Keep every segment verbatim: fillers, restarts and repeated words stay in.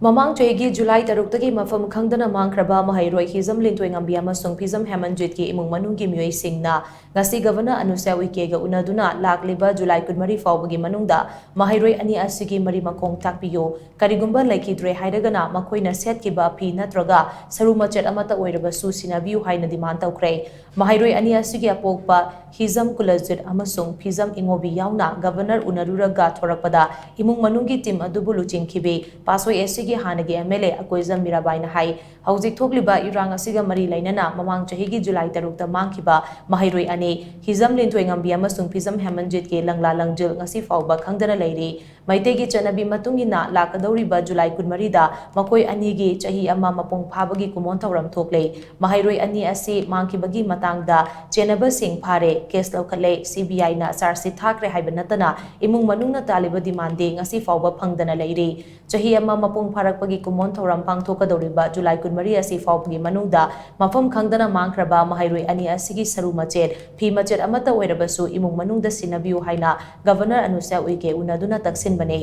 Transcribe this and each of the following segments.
ꯃꯃꯥꯡ ꯆꯍꯤꯒꯤ ꯖꯨꯂꯥꯏ ꯇꯔꯨꯛꯇꯒꯤ ꯃꯐꯝ ꯈꯪꯗꯅ ꯃꯥꯡꯈ꯭ꯔꯕ ꯃꯍꯩꯔꯣꯏ ꯍꯤꯖꯝ ꯂꯤꯟꯊꯣꯏꯉꯝꯕꯤ ꯑꯃꯁꯨꯡ ꯐꯤꯖꯝ ꯍꯦꯃꯟꯖꯤꯠꯀꯤ ꯏꯃꯨꯡ ꯃꯅꯨꯡꯒꯤ ꯃꯤꯑꯣꯏꯁꯤꯡꯅ ꯉꯁꯤ ꯒꯚꯔꯅꯔ ꯑꯅꯨꯁ꯭ꯌꯥ ꯎꯏꯀꯦꯒ ꯎꯅꯗꯨꯅ ꯂꯥꯛꯂꯤꯕ ꯖꯨꯂꯥꯏ ꯀꯨꯟꯃꯔꯤ ꯐꯥꯎꯕꯒꯤ ꯃꯅꯨꯡꯗ ꯃꯍꯩꯔꯣꯏ ꯑꯅꯤ ꯑꯁꯤꯒꯤ ꯃꯔꯤ ꯃꯈꯣꯡ ꯇꯥꯛꯄꯤꯌꯨ, ꯀꯔꯤꯒꯨꯝꯕ ꯂꯩꯈꯤꯗ꯭ꯔꯦ ꯍꯥꯏꯔꯒꯅ ꯃꯈꯣꯏꯅ ꯁꯦꯠꯈꯤꯕ ꯐꯤ ꯅꯠꯇ꯭ꯔꯒ ꯁꯔꯨ ꯃꯆꯦꯠ ꯑꯃꯠꯇ ꯑꯣꯏꯔꯕꯁꯨ ꯁꯤꯟꯅꯕꯤꯌꯨ ꯍꯥꯏꯅ ꯗꯤꯃꯥꯟ ꯇꯧꯈ꯭ꯔꯦ꯫ ꯃꯍꯩꯔꯣꯏ ꯑꯅꯤ ꯑꯁꯤꯒꯤ ꯑꯄꯣꯛꯄ ꯍꯤꯖꯝ ꯀꯨꯂꯖꯤꯠ ꯑꯃꯁꯨꯡ ꯐꯤꯖꯝ ꯏꯉꯣꯕꯤ ꯌꯥꯎꯅ ꯒꯚꯔꯅꯔ ꯎꯅꯔꯨꯔꯒ ꯊꯣꯔꯛꯄꯗ ꯏꯃꯨꯡ ꯃꯅꯨꯡꯒꯤ ꯇꯤꯝ ꯑꯗꯨꯕꯨ ꯂꯨꯆꯤꯡꯈꯤꯕꯤ ꯄꯥꯁꯣꯏ ꯑꯦꯁ ꯁꯤꯒꯤ ꯍꯥꯟꯅꯒꯤ ꯑꯦꯝ ꯑꯦꯜ ꯑꯦ ꯑꯀꯣꯏꯖꯝ ꯃꯤꯔꯥꯕꯥꯏꯅ ꯍꯥꯏ, ꯍꯧꯖꯤꯛ ꯊꯣꯛꯂꯤꯕ ꯏꯔꯥꯡ ꯑꯁꯤꯒ ꯃꯔꯤ ꯂꯩꯅꯅ ꯃꯃꯥꯡ ꯆꯍꯤꯒꯤ ꯖꯨꯂꯥꯏ ꯇꯔꯨꯛꯇ ꯃꯥꯡꯈꯤꯕ ꯃꯍꯩꯔꯣꯏ ꯑꯅꯤ, ꯍꯤꯖꯝ ꯂꯤꯟꯊꯣꯏꯉꯝꯕꯤ ꯑꯃꯁꯨꯡ ꯐꯤꯖꯝ ꯍꯦꯃꯟꯖꯤꯠꯀꯤ ꯂꯪꯂꯥ ꯂꯪꯖꯤꯜ ꯉꯁꯤ ꯐꯥꯎꯕ ꯈꯪꯗꯅ ꯂꯩꯔꯤ꯫ ꯃꯩꯇꯩꯒꯤ ꯆꯠꯅꯕꯤ ꯃꯇꯨꯡ ꯏꯟꯅ ꯂꯥꯛꯀꯗꯧꯔꯤꯕ ꯖꯨꯂꯥꯏ ꯀꯨꯟꯃꯔꯤꯗ ꯃꯈꯣꯏ ꯑꯅꯤꯒꯤ ꯆꯍꯤ ꯑꯃ ꯃꯄꯨꯡ ꯐꯥꯕꯒꯤ ꯀꯨꯝꯑꯣꯟ ꯊꯧꯔꯝ ꯊꯣꯛꯂꯦ꯫ ꯃꯍꯩꯔꯣꯏ ꯑꯅꯤ ꯑꯁꯤ ꯃꯥꯡꯈꯤꯕꯒꯤ ꯃꯇꯥꯡꯗ ꯆꯦꯟꯅꯕꯁꯤꯡ ꯐꯥꯔꯦ, ꯀꯦꯁ ꯂꯧꯈꯠꯂꯦ, ꯁꯤ ꯕꯤ ꯑꯥꯏꯅ ꯆꯥꯔꯖ ꯁꯤꯠ ꯊꯥꯈ꯭ꯔꯦ ꯍꯥꯏꯕ ꯅꯠꯇꯅ ꯏꯃꯨꯡ ꯃꯅꯨꯡꯅ ꯇꯥꯜꯂꯤꯕ ꯗꯤꯃꯥꯟꯗꯤ ꯉꯁꯤ ꯐꯥꯎꯕ ꯐꯪꯗꯅ ꯂꯩꯔꯤ꯫ ꯆꯍꯤ ꯑꯃ ꯃꯄꯨꯡ ꯐꯥꯔꯛꯄꯒꯤ ꯀꯨꯝꯑꯣꯟ ꯊꯧꯔꯝ ꯄꯥꯡꯊꯣꯛꯀꯗꯧꯔꯤꯕ ꯖꯨꯂꯥꯏ ꯀꯨꯟꯃꯔꯤ ꯑꯁꯤ ꯐꯥꯎꯕꯒꯤ ꯃꯅꯨꯡꯗ ꯃꯐꯝ ꯈꯪꯗꯅ ꯃꯥꯡꯈ꯭ꯔꯕ ꯃꯍꯩꯔꯣꯏ ꯑꯅꯤ ꯑꯁꯤꯒꯤ ꯁꯔꯨ ꯃꯆꯦꯠ, ꯐꯤ ꯃꯆꯦꯠ ꯑꯃꯠꯇ ꯑꯣꯏꯔꯕꯁꯨ ꯏꯃꯨꯡ ꯃꯅꯨꯡꯗ ꯁꯤꯟꯅꯕꯤꯌꯨ ꯍꯥꯏꯅ ꯒꯚꯔꯅꯔ ꯑꯅꯨꯁ꯭ꯌꯥ ꯎꯏꯀꯦ ꯎꯅꯗꯨꯅ ꯇꯛꯁꯤꯟꯕꯅꯤ꯫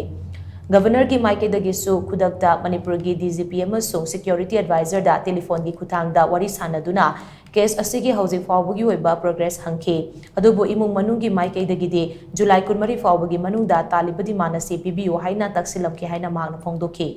ꯒꯚꯔꯅꯔꯒꯤ ꯃꯥꯏꯀꯩꯗꯒꯤꯁꯨ ꯈꯨꯗꯛꯇ ꯃꯅꯤꯄꯨꯔꯒꯤ ꯗꯤ ꯖꯤ ꯄꯤ ꯑꯃꯁꯨꯡ ꯁꯦꯀ꯭ꯌꯨꯔꯤꯇꯤ ꯑꯦꯗꯚꯥꯏꯖꯔꯗ ꯇꯦꯂꯤꯐꯣꯟꯒꯤ ꯈꯨꯠꯊꯥꯡꯗ ꯋꯥꯔꯤ ꯁꯥꯅꯗꯨꯅ ꯀꯦꯁ ꯑꯁꯤꯒꯤ ꯍꯧꯖꯤꯛ ꯐꯥꯎꯕꯒꯤ ꯑꯣꯏꯕ ꯄ꯭ꯔꯣꯒ꯭ꯔꯦꯁ ꯍꯪꯈꯤ꯫ ꯑꯗꯨꯕꯨ ꯏꯃꯨꯡ ꯃꯅꯨꯡꯒꯤ ꯃꯥꯏꯀꯩꯗꯒꯤꯗꯤ ꯖꯨꯂꯥꯏ ꯀꯨꯟꯃꯔꯤ ꯐꯥꯎꯕꯒꯤ ꯃꯅꯨꯡꯗ ꯇꯥꯜꯂꯤꯕ ꯗꯤꯃꯥꯟ ꯑꯁꯤ ꯄꯤꯕꯤꯌꯨ ꯍꯥꯏꯅ ꯇꯛꯁꯤꯜꯂꯝꯈꯤ ꯍꯥꯏꯅ ꯃꯍꯥꯛꯅ ꯐꯣꯡꯗꯣꯛꯈꯤ꯫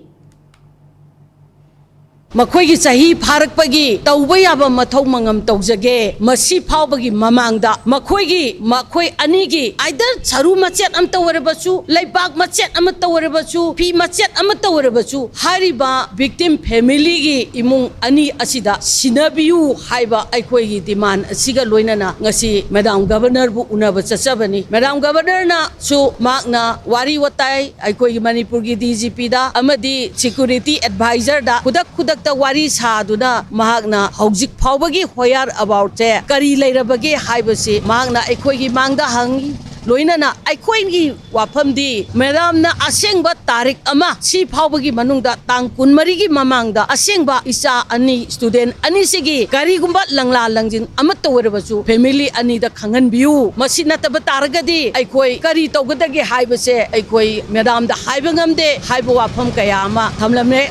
ꯃꯈꯣꯏꯒꯤ ꯆꯍꯤ ꯐꯥꯔꯛꯄꯒꯤ ꯇꯧꯕ ꯌꯥꯕ ꯃꯊꯧ ꯃꯉꯝ ꯇꯧꯖꯒꯦ꯫ ꯃꯁꯤ ꯐꯥꯎꯕꯒꯤ ꯃꯃꯥꯡꯗ ꯃꯈꯣꯏꯒꯤ, ꯃꯈꯣꯏ ꯑꯅꯤꯒꯤ either ꯁꯔꯨ ꯃꯆꯦꯠ ꯑꯃꯇ ꯑꯣꯏꯔꯕꯁꯨ, ꯂꯩꯕꯥꯛ ꯃꯆꯦꯠ ꯑꯃꯠꯇ ꯑꯣꯏꯔꯕꯁꯨ, ꯐꯤ ꯃꯆꯦꯠ ꯑꯃꯠꯇ ꯑꯣꯏꯔꯕꯁꯨ, ꯍꯥꯏꯔꯤꯕ victim family ꯒꯤ ꯏꯃꯨꯡ ꯑꯅꯤ ꯑꯁꯤꯗ ꯁꯤꯟꯅꯕꯤꯌꯨ ꯍꯥꯏꯕ ꯑꯩꯈꯣꯏꯒꯤ ꯗꯤꯃꯥꯟ ꯑꯁꯤꯒ ꯂꯣꯏꯅꯅ ꯉꯁꯤ ꯃꯦꯗꯥꯝ ꯒꯚꯔꯅꯔꯕꯨ ꯎꯅꯕ ꯆꯠꯆꯕꯅꯤ꯫ ꯃꯦꯗꯥꯝ ꯒꯚꯔꯅꯔꯅꯁꯨ ꯃꯍꯥꯛꯅ ꯋꯥꯔꯤ ꯋꯥꯇꯥꯏ ꯑꯩꯈꯣꯏꯒꯤ ꯃꯅꯤꯄꯨꯔꯒꯤ ꯗꯤ ꯖꯤ ꯄꯤꯗ ꯑꯃꯗꯤ ꯁꯦꯀ꯭ꯌꯨꯔꯤꯇꯤ ꯑꯦꯗꯚꯥꯏꯖꯔꯗ ꯈꯨꯗꯛ ꯈꯨꯗꯛꯇ ꯋꯥꯔꯤ ꯁꯥꯗꯨꯅ ꯃꯍꯥꯛꯅ ꯍꯧꯖꯤꯛ ꯐꯥꯎꯕꯒꯤ whereabout ꯁꯦ ꯀꯔꯤ ꯂꯩꯔꯕꯒꯦ ꯍꯥꯏꯕꯁꯤ ꯃꯍꯥꯛꯅ ꯑꯩꯈꯣꯏꯒꯤ ꯃꯥꯡꯗ ꯍꯪꯉꯤ꯫ ꯂꯣꯏꯅꯅ ꯑꯩꯈꯣꯏꯒꯤ ꯋꯥꯐꯝꯗꯤ ꯃꯦꯗꯥꯝꯅ ꯑꯁꯦꯡꯕ ꯇꯥꯔꯤꯛ ꯑꯃ ꯁꯤ ꯐꯥꯎꯕꯒꯤ ꯃꯅꯨꯡꯗ ꯇꯥꯡ ꯀꯨꯟꯃꯔꯤꯒꯤ ꯃꯃꯥꯡꯗ ꯑꯁꯦꯡꯕ ꯏꯆꯥ ꯑꯅꯤ, student ꯑꯅꯤꯁꯤꯒꯤ ꯀꯔꯤꯒꯨꯝꯕ ꯂꯪꯂꯥ ꯂꯪꯖꯤꯟ ꯑꯃꯠꯇ ꯑꯣꯏꯔꯕꯁꯨ family ꯑꯅꯤꯗ ꯈꯪꯍꯟꯕꯤꯌꯨ꯫ ꯃꯁꯤ ꯅꯠꯇꯕ ꯇꯥꯔꯒꯗꯤ ꯑꯩꯈꯣꯏ ꯀꯔꯤ ꯇꯧꯒꯗꯒꯦ ꯍꯥꯏꯕꯁꯦ ꯑꯩꯈꯣꯏ ꯃꯦꯗꯥꯝꯗ ꯍꯥꯏꯕ ꯉꯝꯗꯦ ꯍꯥꯏꯕ ꯋꯥꯐꯝ ꯀꯌꯥ ꯑꯃ ꯊꯝꯂꯝꯃꯦ꯫